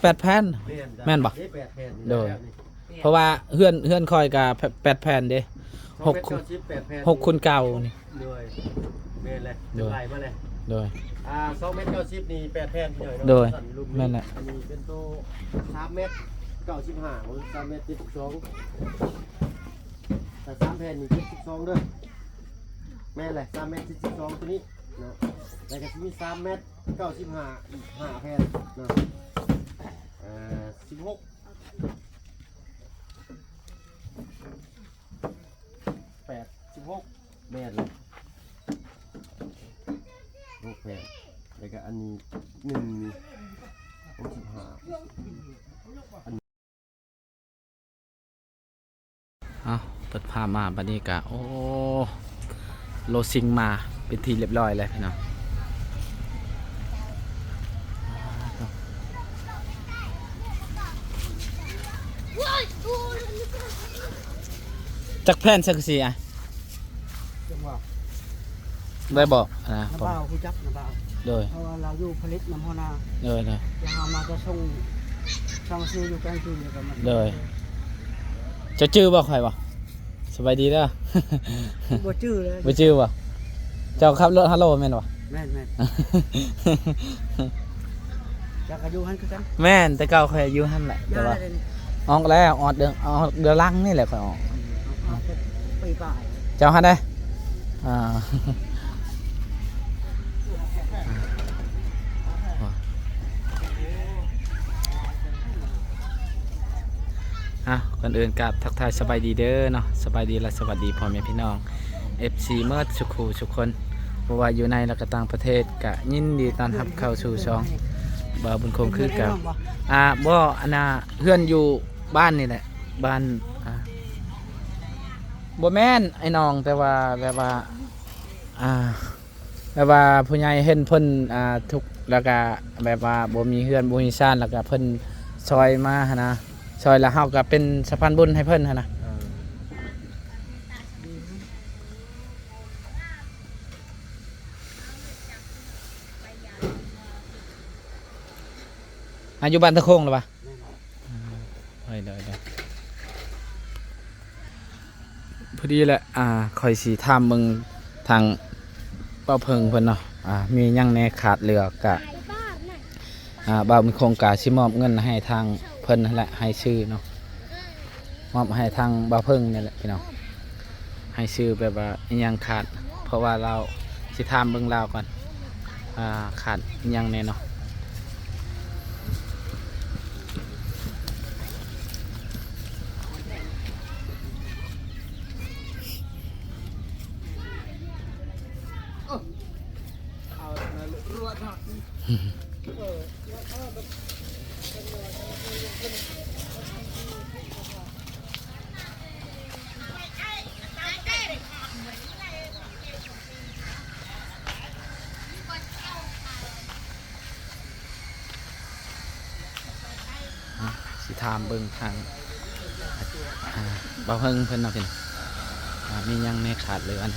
ແປດແຜ່ນ ແມ່ນບໍ່? ເດ້ ແປດແຜ່ນ ໂດຍ ແບບນີ້ ເພາະວ່າເຮືອນ ເຮືອນຂ້ອຍກໍແປດແຜ່ນເດ້ ຫົກ ແປດແຜ່ນ ຫົກຄູນເກົ້ານີ້ ໂດຍ ແມ່ນແຫຼະ ໂດຍ ໄລ່ມາເລີຍ ໂດຍ ອ່າ ສອງແມັດເກົ້າສິບນີ້ ແປດແຜ່ນ ໂດຍ ແມ່ນແຫຼະ ອັນນີ້ເປັນໂຕ ສາມແມັດເກົ້າສິບຫ້າ ສາມແມັດເຈັດສິບສອງ ແຕ່ສາມແຜ່ນນີ້ ເຈັດສິບສອງເດີ ແມ່ນແຫຼະ ສາມແມັດເຈັດສິບສອງ ໂຕນີ້ເນາະ ແລ້ວກໍຊິມີ ສາມແມັດເກົ້າສິບຫ້າ ອີກຫ້າແຜ່ນເນາະ ເອີ ສິບຫົກ ແປດສິບຫົກ ແມ່ນເລີຍ ຫົກແຜ່ນ ແລ້ວກໍອັນນີ້ ໜຶ່ງ ຫົກສິບຫ້າ ອັນ ເອົາ ເປີດພາບມາບັດນີ້ກະ ໂອ້ ໂລຊິງມາເປັນທີ່ຮຽບຮ້ອຍແລ້ວພີ່ນ້ອງ ຈັກແຜ່ນສັງກະສີອະ? ຈັ່ງຫວະ ໄດ້ບອກ ອ່າ ນ້າບ່າວຮູ້ຈັກ ນ້າບ່າວ ໂດຍ ເພາະວ່າລາວຢູ່ຜະລິດນຳຫົວໜ້າ ໂດຍ ໂດຍ ແລ້ວເຮົາມາຈະສົ່ງ ສັ່ງຊື້ຢູ່ແກງຄືນ ແລ້ວກໍມາ ໂດຍ ເຈົ້າຈື່ບໍ່ຂ້ອຍບໍ່? ສະບາຍດີເດີ ບໍ່ຈື່ເລີຍ ບໍ່ຈື່ບໍ່? ເຈົ້າຂັບລົດຮາໂລແມ່ນບໍ່? ແມ່ນໆ ເຈົ້າກໍຢູ່ຫັ້ນຄືກັນ ແມ່ນ ແຕ່ເກົ່າຂ້ອຍຢູ່ຫັ້ນແຫຼະ ແຕ່ວ່າ ອອກແລ້ວ ອອກເດືອນ ອອກເດືອນຫຼັງນີ້ແຫຼະຂ້ອຍອອກ ອອກປີປາຍ ເຈົ້າຫັ້ນເດ້ ອ່າ ອ່າ ກ່ອນອື່ນກາບທັກທາຍສະບາຍດີເດີເນາະ ສະບາຍດີ ແລະ ສະຫວັດດີພໍ່ແມ່ພີ່ນ້ອງ ເອັຟຊີ ເໝິດສຸຂູສຸຄົນ ບໍ່ວ່າຢູ່ໃນ ແລະ ກໍຕ່າງປະເທດ ກະຍິນດີຕ້ອນຮັບເຂົ້າສູ່ຊ່ອງບ່າວບຸນຄົງຄືເກົ່າ ອ່າ ບໍ່ ອັນນ່າ ເຮືອນຢູ່ບ້ານນີ້ແຫຼະ ບ້ານ ອ່າ ບໍ່ແມ່ນອ້າຍນ້ອງ ແຕ່ວ່າແບບວ່າ ອ່າ ແບບວ່າຜູ້ໃຫຍ່ເຫັນເພິ່ນ ອ່າ ທຸກ ແລ້ວກະແບບວ່າບໍ່ມີເຮືອນບໍ່ມີຊານ ແລ້ວກະເພິ່ນຊ່ອຍມາຫັ້ນນະ ຊ່ອຍ ແລ້ວເຮົາກະເປັນສະພານບຸນໃຫ້ເພິ່ນຫັ້ນນະ ເອີ ອາ ຢູ່ບ້ານຕະໂຄງລະວະ? ໂດຍ ໂດຍ ໂດຍ ພໍດີແຫຼະ ອ່າ ຂ້ອຍຊິຖາມເບິ່ງທາງບ່າວເພິ່ງເພິ່ນເນາະ ອ່າ ມີຫຍັງແດ່ຂາດເຫຼືອກະ ອ່າ ບ່າວບຸນຄົງກະຊິມອບເງິນໃຫ້ທາງເພິ່ນຫັ້ນແຫຼະ ໃຫ້ຊື້ເນາະ ມອບໃຫ້ທາງບ່າວເພິ່ງນີ້ແຫຼະພີ່ນ້ອງ ໃຫ້ຊື້ແບບວ່າອີ່ຫຍັງຂາດ ເພາະວ່າລາວ ຊິຖາມເບິ່ງລາວກ່ອນ ອ່າ ຂາດອີ່ຫຍັງແດ່ເນາະ. ອ່ະ ຊິຖາມເບິ່ງທາງ ອ່າ ບ່າວເພິ່ງເພິ່ນເນາະ ເພິ່ນ ອ່າ ມີຫຍັງແດ່ຂາດເຫຼືອຫັ້ນ.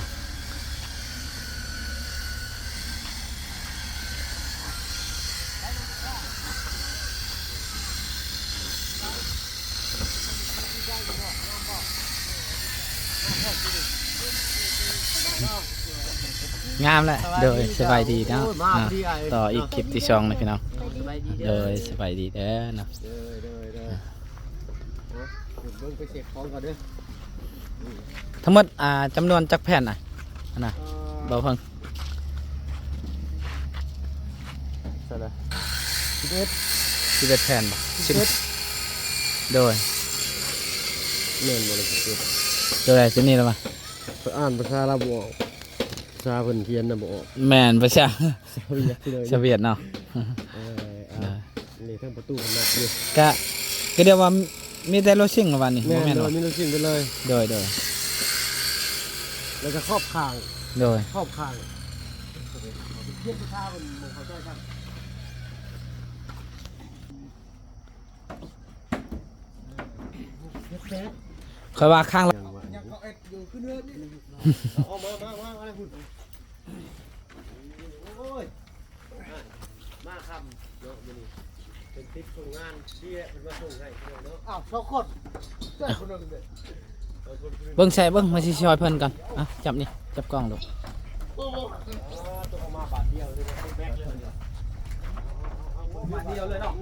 ງາມແຫຼະ ໂດຍ ສະບາຍດີເນາະ ໂອ້ຍ ມາ ອ່າ ພໍດີອ້າຍ ຕໍ່ອີກຄລິບທີສອງນະພີ່ນ້ອງ ສະບາຍດີເດີ ໂດຍ ສະບາຍດີເດີເນາະ ໂດຍ ໂດຍ ໂດຍ ອ່າ ເບິ່ງໄປເຊັກຂອງກ່ອນເດີ ທັງໝົດ ອ່າ ຈຳນວນຈັກແຜ່ນນະ ອັນນະ ເອີ ບ່າວເພິ່ງ ເທົ່າໃດ ສິບເອັດ ສິບເອັດແຜ່ນບໍ່? ສິບເອັດ ໂດຍ ແມ່ນບໍ່ລະ ສິບເອັດ ໂຕໃດ ໂຕນີ້ລະວະ? ຂ້ອຍອ່ານພາສາລາວບໍ່ອອກ ພາສາເພິ່ນຂຽນນະບໍ່ອອກ ແມ່ນ ພາສາ ພາສາຫວຽດເນາະ ເອີ ອ່າ ໂດຍ ນີ້ທາງປະຕູເພິ່ນລັອກຢູ່ ກະ ກະດຽວວ່າ ມີແຕ່ໂລຊິງລະວະນີ້ ແມ່ນ ບໍ່ແມ່ນ ໂດຍ ບໍ່? ມີໂລຊິງໄປເລີຍ ໂດຍ ໂດຍ ແລ້ວກະຂອບຂ້າງ ໂດຍ ຂອບຂ້າງ ຂຽນພາສາເພິ່ນບໍ່ເຂົ້າໃຈຊ້ຳ ຂ້ອຍວ່າຂ້າງລະ ຍັງເຂົາເອັດຢູ່ຂຶ້ນເຮືອນນີ້ ເອົາມາ ມາ ມາ ມາພຸ້ນ ໂອ້ຍ ມາຄ່ຳເນາະມື້ນີ້ ເປັນຕິດຄົນງານທີ່ເພິ່ນມາສົ່ງໃຫ້ເນາະ. ອ້າວ ສອງຄົນ ເຈົ້າຄົນໜຶ່ງເດ້. ເບິ່ງໃສ່ເບິ່ງ ມາຊິຊ່ອຍເພິ່ນກ່ອນ. ອ່ະ ຈັບນີ້ ຈັບກ້ອງດູ. ໂອ້ໂຫ ຕົວເອົາມາບາດດຽວເລີຍ ເປັນແບັກເລີຍ. ບາດດຽວເລີຍເນາະ.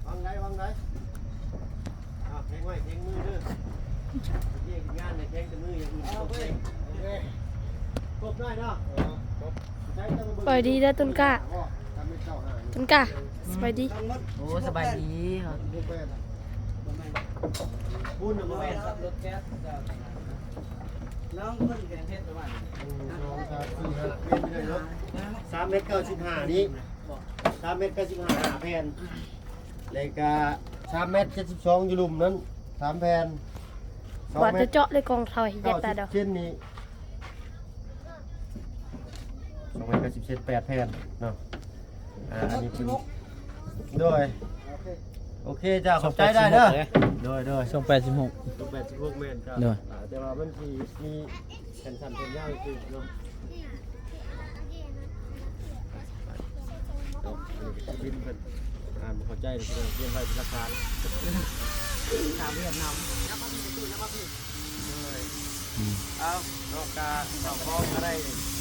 ວາງໄດ້ ວາງໄດ້. ອ່າ ແຂງໄວ້ ແຂງມືເດີ. ເຮັດວຽກເຮັດງານ ແຂງແຕ່ມື ຢ່າງອື່ນ ເອົາເວີຍ ຄົບໄດ້ເນາະ. ເອີ ຄົບ. ສະບາຍດີເດີ ຕຸນກາ. ຕຸນກາ ສະບາຍດີ. ໂອ້ ສະບາຍດີ. ສາມແມັດເກົ້າສິບຫ້ານີ້ ສາມແມັດເກົ້າສິບຫ້າ ຫ້າແຜ່ນ ແລ້ວກະສາມແມັດເຈັດສິບສອງ ຢູ່ລຸ່ມນັ້ນ ສາມແຜ່ນ. ວ່າຈະເຈາະເລີຍ ກອງເທົາ ເຮັດຕາດອກ ເຈັດສິບເຊັນນີ້ ສອງແມັດເກົ້າສິບເຊັນ ແປດແຜ່ນເນາະ. ອ່າ ອັນນີ້ເປັນ ໂດຍ ໂອເຄ ໂອເຄ ເຈົ້າ ຂອບໃຈໄດ້ເດີ. ໂດຍ ໂດຍ ສອງແປດສິບຫົກ ສອງແປດສິບຫົກ ແມ່ນເຈົ້າ. ໂດຍ ອ່າ ແຕ່ວ່າມັນຊິມີແຜ່ນສັ້ນແຜ່ນຍາວອີກເນາະ. ເນາະ ອັນນີ້ກໍຊິບິນເພິ່ນ ອ່າ ບໍ່ເຂົ້າໃຈເນາະ ພີ່ນ້ອງ ກຽມໄວ້ເປັນຫຼັກຖານ. ຕາມວຽດນາມ ເອົາ ເນາະ ກະເຂົ້າຂອງກໍໄດ້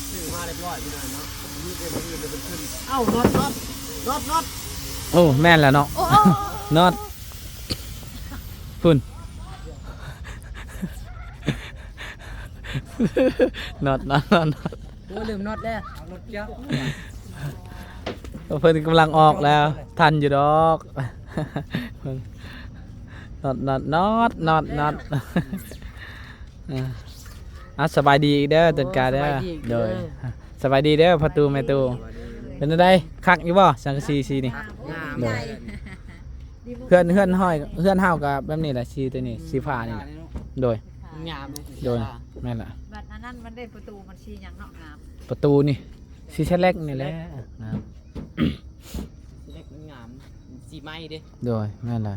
ຊື້ມາຮຽບຮ້ອຍ ພີ່ນ້ອງເນາະ. ມີແຕ່ມື້ອື່ນເພິ່ນຂຶ້ນ. ເອົ້າ ນັອດ ນັອດ ນັອດ ນັອດ. ໂອ້ ແມ່ນແລ້ວເນາະ ໂອ້ ນັອດ ພຸ້ນ ນັອດ ນັອດ ນັອດ. ໂອ້ ລືມນັອດແລ້ວ ເອົານັອດເຈົ້າ. ເພິ່ນກຳລັງອອກແລ້ວ ທັນຢູ່ດອກ. ນັອດ ນັອດ ນັອດ ນັອດ ນັອດ. ອ່າ ອ່າ ສະບາຍດີອີກເດີ ເອີ ຕົ້ນກາເດີ. ໂດຍ ສະບາຍດີເດີ ພໍ່ຕູ້ແມ່ຕູ້. ເປັນຈັ່ງໃດ ຄັກຢູ່ບໍ່ ສັງກະສີສີນີ້? ງາມ ໂດຍ. ເຮືອນ ເຮືອນຫ້ອຍ ເຮືອນເຮົາກໍແບບນີ້ແຫຼະ ສີຕົວນີ້ ສີຟ້ານີ້ແຫຼະ. ໂດຍ ງາມເລີຍ ໂດຍ ສີຟ້າ ແມ່ນລະ. ບັດອັນນັ້ນມັນໄດ້ປະຕູ ມັນສີຫຍັງເນາະ ງາມ. ປະຕູນີ້ ສີສະແລັກນີ້ແຫຼະ ງາມ. ສະແລັກມັນງາມ ສີໄມ້ເດ້. ໂດຍ ແມ່ນລະ.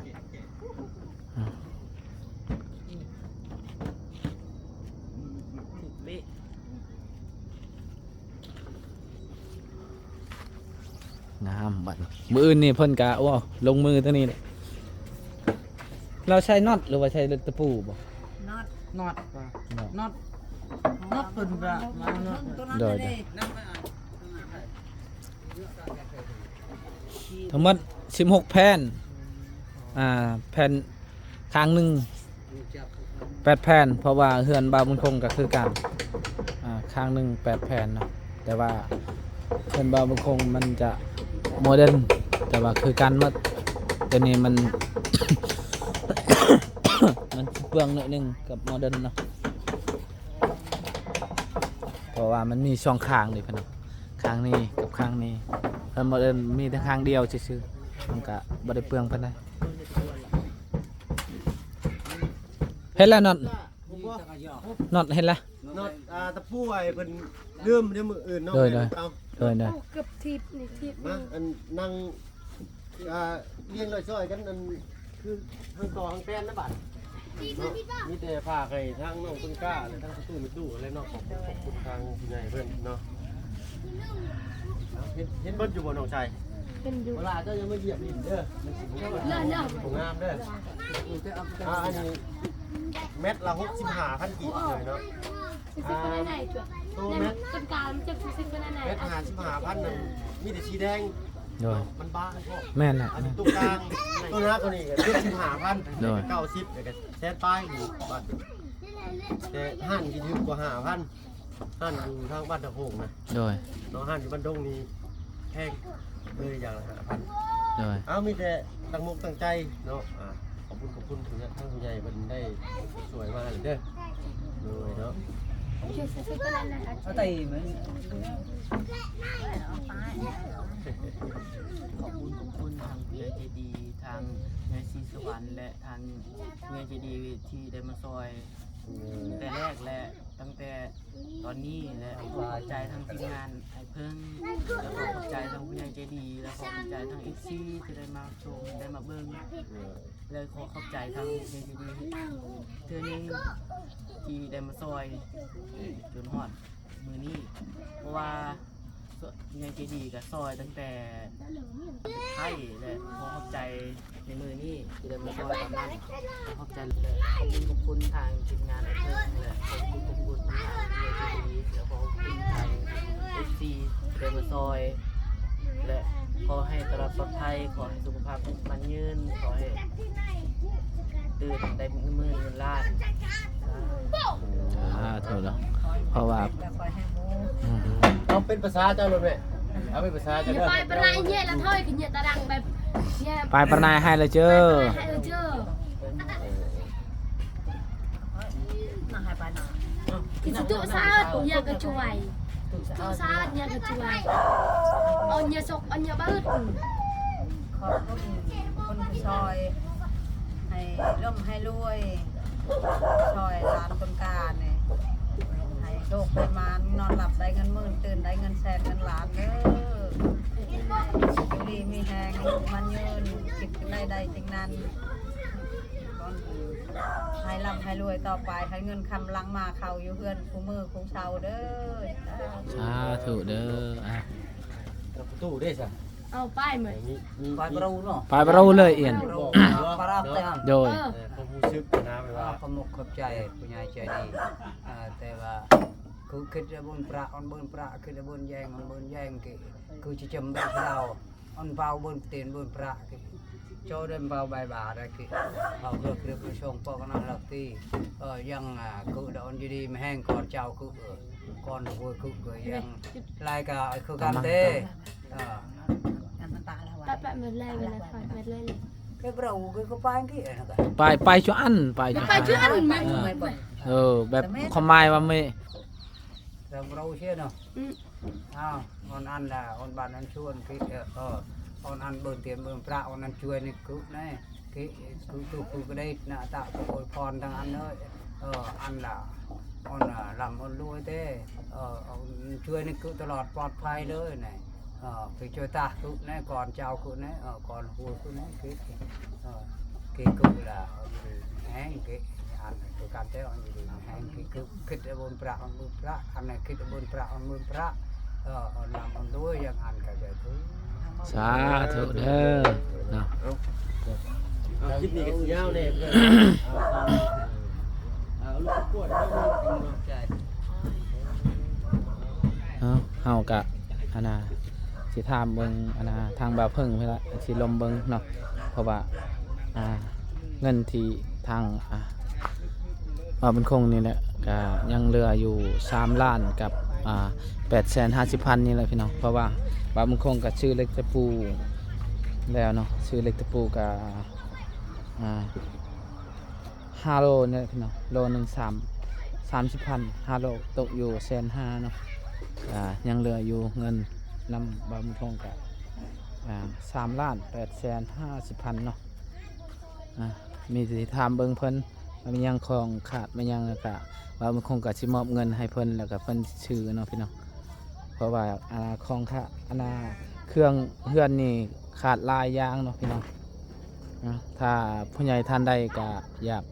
ງາມ. ບັດມື້ອື່ນນີ້ເພິ່ນກະ ໂອ້ ລົງມືຕົວນີ້ແຫຼະ. ລາວໃຊ້ນັອດ ຫຼືວ່າໃຊ້ຕະປູບໍ່? ນັອດ ນັອດ ນັອດ ນັອດເພິ່ນກະມານັອດ. ໂດຍ ໂດຍ. ທັງໝົດສິບຫົກແຜ່ນ ອ່າ ແຜ່ນ ຂ້າງໜຶ່ງແປດແຜ່ນ ເພາະວ່າເຮືອນບ່າວບຸນຄົງກໍຄືກັນ ອ່າ ຂ້າງໜຶ່ງແປດແຜ່ນເນາະ. ແຕ່ວ່າເຮືອນບ່າວບຸນຄົງມັນຈະໂມເດີນ ແຕ່ວ່າຄືກັນໝົດ. ຕົວນີ້ມັນ ມັນຊິເປືອງໜ້ອຍໜຶ່ງກັບໂມເດີນເນາະ. ເພາະວ່າມັນມີສອງຂ້າງເດ້ພີ່ນ້ອງ ຂ້າງນີ້ກັບຂ້າງນີ້. ເພິ່ນບໍ່ໄດ້ມີແຕ່ຂ້າງດຽວຊື່ໆ ມັນກະບໍ່ໄດ້ເປືອງປານໃດ. ເຫັນແລ້ວນັອດ ນັອດເຫັນແລ້ວ ນັອດ ອ່າ ຕະປູໄອ້ເພິ່ນລືມເດ້ມື້ອື່ນເນາະ. ໂດຍ ໂດຍ ເອົາ ໂດຍ ໂດຍ. ເກືອບຖີບນີ້ ຖີບ ມາ ອັນນັ່ງ ອ່າ ລ້ຽງນ້ອຍຊ່ອຍກັນ ອັນ ຄືທັງຕໍ່ທັງແປນນະບາດເນາະ. ມີແຕ່ຝາກໃຫ້ທາງນ້ອງຕົ້ນກ້າ ແລະ ທາງປະຕູແມ່ຕູ້ ແລະເນາະ. ຂອບຄຸນ ຂອບຄຸນທາງຜູ້ໃຫຍ່ເພິ່ນເນາະ. ເຫັນ ເຫັນເບິດຢູ່ບໍ່ນ້ອງຊາຍ? ເຫັນຢູ່. ເວລາເຈົ້າຢ່າມາຢຽບດິນເດີ ມັນຊິບໍ່ງາມເດີ. ອ່າ ອັນນີ້ແມັດລະຫົກສິບຫ້າພັນກີບເລີຍເນາະ. ອ່າ ໂຕແມັດ ຕົ້ນກາມັນຈະຮູ້ສຶກເປັນອັນໃດ ແມັດຫ້າສິບຫ້າພັນນັ້ນ ມີແຕ່ສີແດງ. ໂດຍ ມັນບາງພໍ. ແມ່ນແຫຼະ ອັນນີ້ຕົວກາງ ຕົວໜັກກວ່ານີ້ກໍເຈັດສິບຫ້າພັນ. ໂດຍ ເກົ້າສິບ ແລ້ວກໍແສນປາຍຢູ່ບ້ານ. ແຕ່ຮ້ານທີ່ຖືກກວ່າຫ້າພັນ ຮ້ານຢູ່ທາງບ້ານຕະໂພງນະ. ໂດຍ ເນາະ ຮ້ານຢູ່ບ້ານດົງນີ້ແພງເລີຍ ຢ່າງລະຫ້າພັນ. ໂດຍ ເອົາ ມີແຕ່ຕັ້ງອົກຕັ້ງໃຈເນາະ. ອ່າ ຂອບຄຸນ ຂອບຄຸນທາງຜູ້ໃຫຍ່ເພິ່ນໄດ້ຊ່ວຍມາໃຫ້ເດີ. ໂດຍເນາະ ເອົາໄຕມັນ ຂອບຄຸນ ຂອບຄຸນທາງຜູ້ໃຫຍ່ໃຈດີ ທາງແມ່ສີສະຫວັນ ແລະ ທາງຜູ້ໃຫຍ່ໃຈດີທີ່ໄດ້ມາຊ່ອຍ ແຕ່ແລກ ແລະ ຕັ້ງແຕ່ຕອນນີ້ ແລະ ຂໍຂອບໃຈທາງທີມງານອ້າຍເພິ່ງ ແລະ ຂໍຂອບໃຈທາງຜູ້ໃຫຍ່ໃຈດີ ແລະ ຂໍຂອບໃຈທາງເອັຟຊີທີ່ໄດ້ມາຊົມ ໄດ້ມາເບິ່ງ ແລະ ຂໍຂອບໃຈທາງເອຊດີອີກເທື່ອໜຶ່ງທີ່ໄດ້ມາຊ່ອຍຈົນຮອດມື້ນີ້ ເພາະວ່າ ໃຫຍ່ໃຈດີກໍຊ່ອຍຕັ້ງແຕ່ໄທ ແລະ ຂໍຂອບໃຈໃນມື້ນີ້ທີ່ໄດ້ມາຊ່ອຍຕອນນັ້ນ. ຂໍຂອບໃຈ ແລະ ຂອບຄຸນຂອບຄຸນທາງທີມງານໄອ້ເພິ່ນ ແລະ ຂອບຄຸນຂອບຄຸນທາງໃຫຍ່ໃຈດີ ແລະ ຂອບຄຸນທາງເອັຟຊີທີ່ໄດ້ມາຊ່ອຍ ແລະ ຂໍໃຫ້ຕະຫຼອດປອດໄພ, ຂໍໃຫ້ສຸຂະພາບໝັ້ນຍືນ, ຂໍໃຫ້ຕື່ມໄດ້ເງິນໝື່ນເງິນລ້ານ. ສາທຸເນາະ ເພາະວ່າ ອືມ ເອົາເປັນພາສາເຈົ້າໂລດແມ່ ເອົາເປັນພາສາເຈົ້າເດີ. ປາຍປະນາຍເຍະລະຖອຍຂຶ້ນເຍະຕາດັງແບບ ປາຍປະນາຍໃຫ້ລະເຈີ ໃຫ້ລະເຈີ. ມາໃຫ້ປາຍນາ ກິນສະຕຸສາດເຍະກະຊ່ວຍ ສະຕຸສາດເຍະກະຊ່ວຍ ເອົາເຍະສົກເອົາເຍະບາດ. ຂອບຄຸນຄົນທີ່ຊ່ອຍ ໃຫ້ລ່ຳໃຫ້ລວຍ ຊ່ອຍຫຼານຄົນການີ້ ໃຫ້ໂຊກໃຫ້ໝານ ນອນຫຼັບໄດ້ເງິນໝື່ນ ຕື່ນໄດ້ເງິນແສນເງິນລ້ານເດີ. ຢູ່ດີມີແຮງ ໝັ້ນຍືນ ຄິດໄດ້ໄດ້ສິ່ງນັ້ນ ໃຫ້ລ່ຳໃຫ້ລວຍຕໍ່ໄປ ໃຫ້ເງິນຄຳຫຼັງມາເຂົ້າຢູ່ເຮືອນຄູ່ມື້ຄູ່ເຊົາເດີ. ສາທຸເດີ. ອ່ະ ປະຕູເດ້ຊະ ເອົາໄປເໝິດ ໄປບໍ່ເນາະ ໄປບໍ່ເລີຍ ອຽນ ໂດຍ. ເອີ ຄວາມຮູ້ສຶກນະ ແບບວ່າ ຂອບອົກຂອບໃຈຜູ້ໃຫຍ່ໃຈດີ ເອີ ແຕ່ວ່າຄືຄິດແຕ່ບຸນພະ ອັນບຸນພະ ຄິດແຕ່ບຸນແຢງ ອັນບຸນແຢງ ຄືຊິຈຳໄດ້ລາວ ອັນເປົ່າບຸນຕີນບຸນພະ ໂຈເດີນເປົ່າໃບບາດ ເອົາເຮືອກຣຶບມາສົ່ງປອກນະລັກຕີ ເອີ ຍັງ ອ່າ ຄືດອນຢູ່ດີມີແຮງກ່ອນເຈົ້າ ຄື ກ່ອນຫວຍ ຄື ຍັງ ລາຍກາຄືກັນເດ້. ເອີ ແປະແປະເໝິດເລີຍ ເວລາໄປເໝິດເລີຍ ເກັບເຮົາຄືໄປອັງກິດ ໄປ ໄປຈຸອັນ ໄປຈຸອັນ ເອີ ແບບຄວາມໝາຍວ່າເມ ເຮົາເຊຍເນາະ. ອືມ ອ້າວ ອອນອັນລະ ອອນບານອັນຊວນ ເອີ ອອນອັນເບິ່ງຕຽນເບິ່ງພະ ອອນອັນຊ່ວຍນີ້ຄືແນ່ ຄື ຄື ຄື ຄືກະໄດ້ນະ ຕະກະອວຍພອນທັງອັນເອີຍ ເອີ ອັນລະ ອອນລຳອອນລວຍເດ້ ເອີ ອອນຊ່ວຍນີ້ຄືຕະຫຼອດປອດໄພເລີຍແນ່ ເອີ ຄືຊ່ວຍຕາຄືແນ່ ກ່ອນເຈົ້າຄືແນ່ ເອີ ກ່ອນຫວຍຄືແນ່ ຄື ເອີ ເກກຸລະ ແຮງເກ ອັນຄືການແທ້ ອັນດີແຮງເກ ຄືຄິດບຸນພະ ບຸນພະ ອັນນັ້ນຄິດບຸນພະ ບຸນພະ ເອີ ນຳອັນດ້ວຍ ຢ່າງອັນກະຈະຖື ສາທຸເດີເນາະ. ເອົາ ຄລິບນີ້ກະຊິຍາວແນ່ ເອົາ ເອົາ ເອົາ ເອົາ ເອົາ ເຮົາກະ ອັນນ່າ ຊິຖາມເບິ່ງ ອັນນ່າ ທາງບ່າວເພິ່ງພຸ້ນລະ ຊິລົມເບິ່ງເນາະ ເພາະວ່າ ອ່າ ເງິນທີ່ທາງ ອ່າ ບ່າວບຸນຄົງນີ້ແຫຼະ ກະຍັງເຫຼືອຢູ່ສາມລ້ານກັບ ອ່າ ແປດແສນຫ້າສິບພັນນີ້ແຫຼະພີ່ນ້ອງ ເພາະວ່າບ່າວບຸນຄົງກະຊື້ເຫຼັກຕະປູແລ້ວເນາະ ຊື້ເຫຼັກຕະປູກະ ອ່າ ຫ້າໂລນີ້ແຫຼະພີ່ນ້ອງ ໂລໜຶ່ງສາມ ສາມສິບພັນ ຫ້າໂລຕົກຢູ່ແສນຫ້າເນາະ ອ່າ ຍັງເຫຼືອຢູ່ເງິນນຳບ່າວບຸນຄົງກະ ອ່າ ສາມລ້ານແປດແສນຫ້າສິບພັນເນາະ ອ່າ ມີແຕ່ຊິຖາມເບິ່ງເພິ່ນ ວ່າມີຫຍັງຂອງຂາດ ມີຫຍັງກະ ບ່າວບຸນຄົງກະຊິມອບເງິນໃຫ້ເພິ່ນ ແລ້ວກະເພິ່ນຊິຊື້ເນາະພີ່ນ້ອງ ເພາະວ່າ ອ່າ ຂອງຂາດ ອັນນ່າ ເຄື່ອງເຮືອນນີ້ຂາດຫຼາຍຢ່າງເນາະພີ່ນ້ອງ ນະ ຖ້າຜູ້ໃຫຍ່ທ່ານໃດກະຢາກ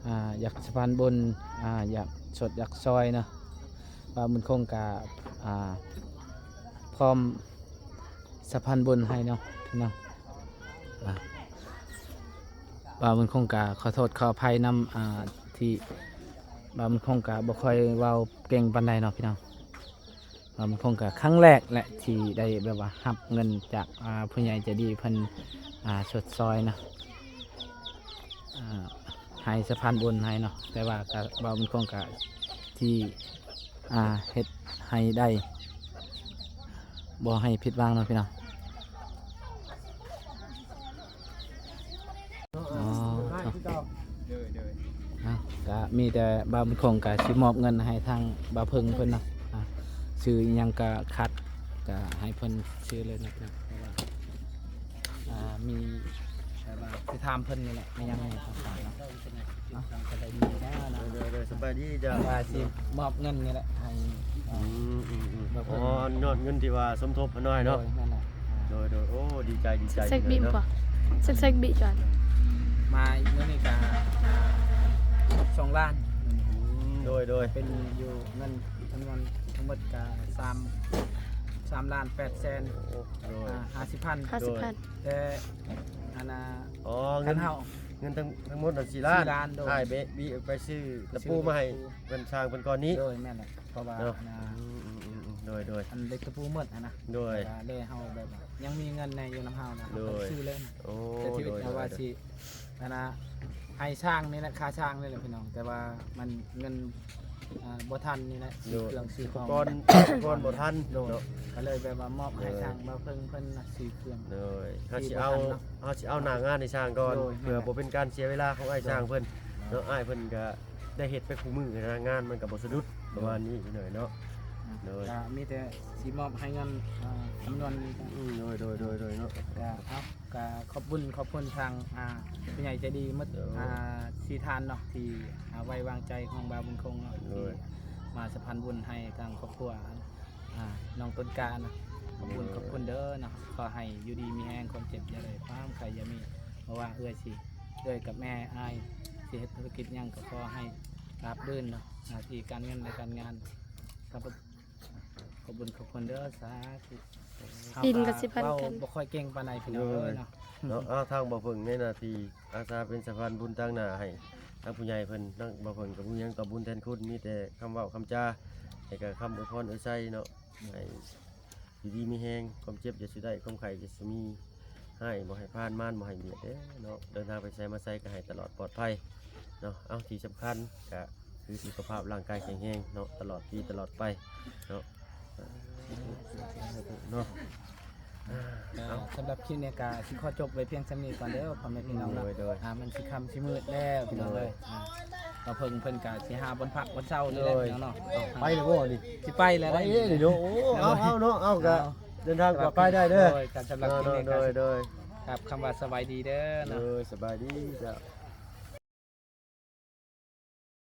ອ່າ ຢາກສະພານບຸນ ອ່າ ຢາກຊົດຢາກຊ່ອຍເນາະ ບ່າວບຸນຄົງກະ ອ່າ ພ້ອມສະພານບຸນໃຫ້ເນາະພີ່ນ້ອງ ອ່າ ບ່າວບຸນຄົງກະຂໍໂທດຂໍອະໄພນຳ ອ່າ ທີ່ບ່າວບຸນຄົງກະບໍ່ຄ່ອຍເວົ້າເກັ່ງປານໃດເນາະພີ່ນ້ອງ. ບ່າວບຸນຄົງກະຄັ້ງແລກແຫຼະທີ່ໄດ້ແບບວ່າຮັບເງິນຈາກ ອ່າ ຜູ້ໃຫຍ່ໃຈດີເພິ່ນ ອ່າ ຊົດຊ່ອຍເນາະ ອ່າ ໃຫ້ສະພານບຸນໃຫ້ເນາະ ແຕ່ວ່າກະ ບ່າວບຸນຄົງກະທີ່ ອ່າ ເຮັດໃຫ້ໄດ້ ບໍ່ໃຫ້ຜິດຫວັງເນາະພີ່ນ້ອງ. ອໍ ເນາະ ກະມີແຕ່ບ່າວບຸນຄົງກະຊິມອບເງິນໃຫ້ທາງບ່າວເພິ່ງເພິ່ນເນາະ ອ່າ ຊື້ອີ່ຫຍັງກະຂາດກະໃຫ້ເພິ່ນຊື້ເລີຍເນາະ ເພາະວ່າ ອ່າ ມີແຕ່ວ່າຊິຖາມເພິ່ນນີ້ແຫຼະ ມີຫຍັງໃຫ້ເຮົາຖາມເນາະ. ເນາະ ສະບາຍດີເດີ ໂດຍ ໂດຍ ໂດຍ ສະບາຍດີເຈົ້າ ວ່າຊິມອບເງິນນີ້ແຫຼະໃຫ້ ອືມ ອືມ ອືມ ບໍ່ເພິ່ງ ອໍ ຍອດເງິນທີ່ວ່າສົມທົບຫັ້ນເນາະ ໂດຍ ນັ້ນແຫຼະ ອ່າ ໂດຍ ໂດຍ ໂອ້ ດີໃຈ ດີໃຈ ເຊັກບິນບໍ່ ເຊັກ ເຊັກບິຈອນ ມາມື້ນີ້ກະສອງລ້ານ ອືມ ໂດຍ ໂດຍ ເປັນຢູ່ເງິນຈຳນວນທັງໝົດກະສາມ ອ່າ ສາມລ້ານແປດແສນ ໂອ້ ໂດຍ ອ່າ ຫ້າສິບພັນ ຫ້າສິບພັນ ໂດຍ ແຕ່ອັນນ່າ ອໍ ເງິນ ຄັນເຮົາ ເງິນທັງ ທັງໝົດນັ້ນສີ່ລ້ານ ສີ່ລ້ານ ໂດຍ ອ້າຍເບະບີໄປຊື້ຕະປູມາໃຫ້ ຊື້ຕະປູ ເພິ່ນ ຊ່າງເພິ່ນກ່ອນນີ້ ໂດຍ ແມ່ນແຫຼະ ເພາະວ່າ ເນາະ ອັນນ່າ ອືມໆໆໆ ໂດຍໆ ອັນເຫຼັກຕະປູໝົດຫັ້ນນະ ໂດຍ ແລ້ວເຮົາແບບວ່າຍັງມີເງິນແດ່ຢູ່ນຳເຮົານະ ໂດຍ ເຮົາກໍຊື້ເລີຍ ໂອ້ ແຕ່ທີ່ ໂດຍໆ ເຮົາວ່າຊິ ອັນນ່າ ໃຫ້ຊ່າງນີ້ແຫຼະ ຄ່າຊ່າງນີ້ແຫຼະພີ່ນ້ອງ ແຕ່ວ່າມັນເງິນ ອ່າ ບໍ່ທັນນີ້ແຫຼະ ໂດຍ ຊື້ເຄື່ອງຊື້ຂອງ ອຸປະກອນ ອຸປະກອນບໍ່ທັນ ໂດຍ ເນາະ ກໍເລີຍແບບວ່າມອບໃຫ້ ໂດຍ ທາງບ່າວເພິ່ງເພິ່ນນະ ຊື້ເຄື່ອງ ໂດຍ ເຮົາຊິເອົາ ທີ່ບໍ່ທັນເນາະ ເຮົາຊິເອົາໜ້າງານໃຫ້ຊ່າງກ່ອນ ໂດຍ ເພື່ອ ແມ່ນແຫຼະ ບໍ່ເປັນການເສຍເວລາຂອງອ້າຍ ໂດຍ ຊ່າງເພິ່ນ ໂດຍ ເນາະ ອ້າຍເພິ່ນກໍໄດ້ເຮັດໄປຄູ່ມື້ນະ ງານມັນກໍບໍ່ສະດຸດ ໂດຍ ປະມານນີ້ພີ່ນ້ອງເນາະ ອ່າ ໂດຍ ກໍມີແຕ່ຊິມອບໃຫ້ເງິນ ອ່າ ຈຳນວນນີ້ ອືມ ໂດຍໆໆໆ ເນາະ ກໍເອົາ ກໍຂອບບຸນຂອບຄຸນທາງ ອ່າ ຜູ້ໃຫຍ່ໃຈດີໝົດ ໂດຍ ອ່າ ສີ່ທ່ານເນາະ ທີ່ ອ່າ ໄວ້ວາງໃຈຂອງບ່າວບຸນຄົງເນາະ ໂດຍ ທີ່ມາສະພານບຸນໃຫ້ທາງຄອບຄົວ ອ່າ ນ້ອງຕົ້ນກາເນາະ ຂອບຄຸນ ໂດຍ ຂອບຄຸນເດີເນາະ ຂໍໃຫ້ຢູ່ດີມີແຮງ ຄວາມເຈັບຢ່າໄດ້ ຄວາມໄຂ້ຢ່າມີ ບໍ່ວ່າເອື້ອຍຊິ ເອື້ອຍກັບແມ່ອ້າຍ ຊິເຮັດທຸລະກິດຫຍັງກໍຂໍໃຫ້ລາບລື່ນເນາະ ໜ້າທີ່ການເງິນ ແລະ ການງານ ຂອບ ຂອບບຸນຂອບຄຸນເດີ ສາທຸ ດິນກໍຊິປັນກັນ ເວົ້າບໍ່ຄ່ອຍເກັ່ງປານໃດພີ່ນ້ອງເອີຍເນາະ ເນາະ ເອົາ ທາງບ່າວເພິ່ງໃນໜ້າທີ່ອາສາເປັນສະພານບຸນຕາງໜ້າໃຫ້ທາງຜູ້ໃຫຍ່ເພິ່ນ ທາງບ່າວເພິ່ງກໍບໍ່ມີຫຍັງຕອບບຸນແທນຄຸນ ມີແຕ່ຄຳເວົ້າຄຳຈາ ແລ້ວກໍຄຳອວຍພອນອວຍໄຊເນາະ ໃຫ້ຢູ່ດີມີແຮງ ຄວາມເຈັບຢ່າສູ່ໄດ້ ຄວາມໄຂ້ຢ່າສູ່ມີ ຮ້າຍບໍ່ໃຫ້ຜ່ານ ມານບໍ່ໃຫ້ບຽດເດີເນາະ ເດີນທາງໄປໃສມາໃສກໍໃຫ້ຕະຫຼອດປອດໄພເນາະ ເອົາ ທີ່ສຳຄັນກໍ ຄືສຸຂະພາບຮ່າງກາຍແຂງແຮງເນາະ ຕະຫຼອດປີຕະຫຼອດໄປເນາະ ເນາະ ອ່າ ສຳລັບຄລິບນີ້ກໍຊິຂໍຈົບໄວ້ພຽງສ່ຳນີ້ກ່ອນເດີພໍ່ແມ່ພີ່ນ້ອງເນາະ ໂດຍໆ ອ່າ ມັນຊິຄ່ຳຊິມືດແລ້ວພີ່ນ້ອງເອີຍ ໂດຍ ອ່າ ບ່າວເພິ່ງເພິ່ນກໍຊິຫາບ່ອນພັກບ່ອນເຊົານີ້ແຫຼະ ໂດຍ ພີ່ນ້ອງເນາະ ເອົ້າ ໄປແລ້ວບໍ່ນີ້ ຊິໄປແລ້ວ ໄປເດ້ນີ້ເນາະ ໂອ້ ເອົາ ເອົາເນາະ ເອົາ ກໍເດີນທາງປອດໄພໄດ້ເດີ ໂດຍ ກໍສຳລັບຄລິບນີ້ກໍ ໂດຍໆ ຄັບ ຄຳວ່າສະບາຍດີເດີເນາະ ໂດຍ ສະບາຍດີເຈົ້າ